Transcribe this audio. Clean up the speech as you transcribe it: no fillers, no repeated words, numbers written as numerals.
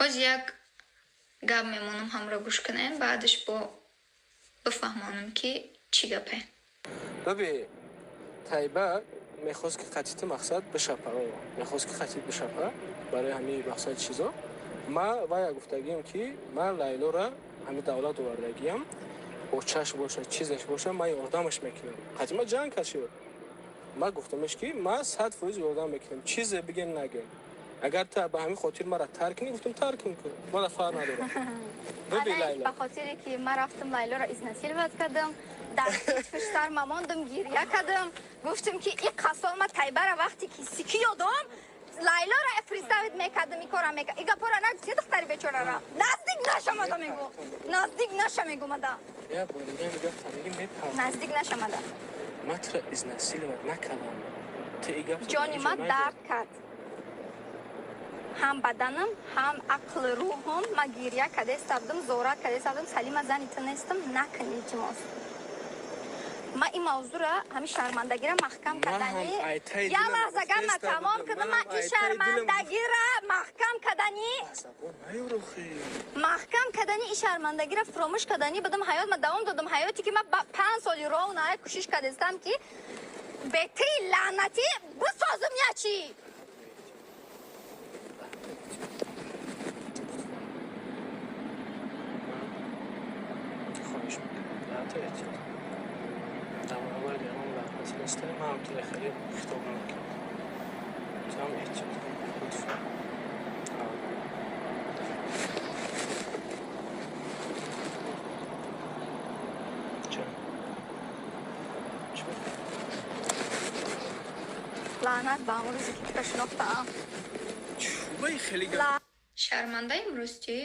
Ҳоз як гап мемонам, ҳамро гӯш кунем, баъдаш бо бифаҳмонам, ки чӣ гапе. Баби, Тайба мехост, ки қатити мақсад бишапа, мехост, ки қатит бишапа. Барои ҳамин мақсад чизо ма вая гуфтагием, ки ман Лайлора ҳамин давлат овардагиям, очаш боша, чизаш боша, ман ёрдамаш мекунам. Қатима ҷанг кашид. Ма гуфтамаш, ки ман 100% ёрдам мекунам, чизе бигем, нагем. Агар ту ба ҳамин хотир мара тарк кунӣ, гуфтам, тарк кун, мана фарқ надорам. Бибин, Лайло. Ба хотире ки ман рафтам, Лайлоро изнасиловать кардам, дар пуштар мамондам, гиря кардам, гуфтам, ки и қасол ма Тайбара вақте ки сики ёдам, Лайлоро представить мекардам, и кора мекардам. И гапора нагуфти, духтари бечорара наздик нашамада, мегу, наздик наша, мегумада. Я бор дига мегӯям, тамиги мепам. Наздик нашамада. Ман туро изнасиловать накардам, ту и гап. Ҷони ма дард кард, ҳам баданам, ҳам ақли рӯҳам. Ма гиря кардеста будам, зора кардеста будам. Салима, зани ту нестам, накун, илтимос. Ма ин мавзӯра, ҳамин шармандагира маҳкам кардани, як лаҳза гапма тамом кардам. Ма ин шармандагира маҳкам кардани, маҳкам кардани, ин шармандагира фуромӯш кардани будам. Ҳаёт ма давом додам, ҳаёте ки ма 5 соли ровно кӯшиш кардестам, ки бетии лаънатӣ бисозум ячи. Хоҳиш мекунам, эҳтиёт дар баробари ягон лаънатӣ нестем. Ман ҳам туро хеле хитоб намекунам, ту ҳам эҳтиёт кун, лутфан. Ча? Чӣ? Лаънат ба ҳамон рӯзе, ки туро шинохтаам. Чӯбаи хеле гап. Шармандаем, ростӣ.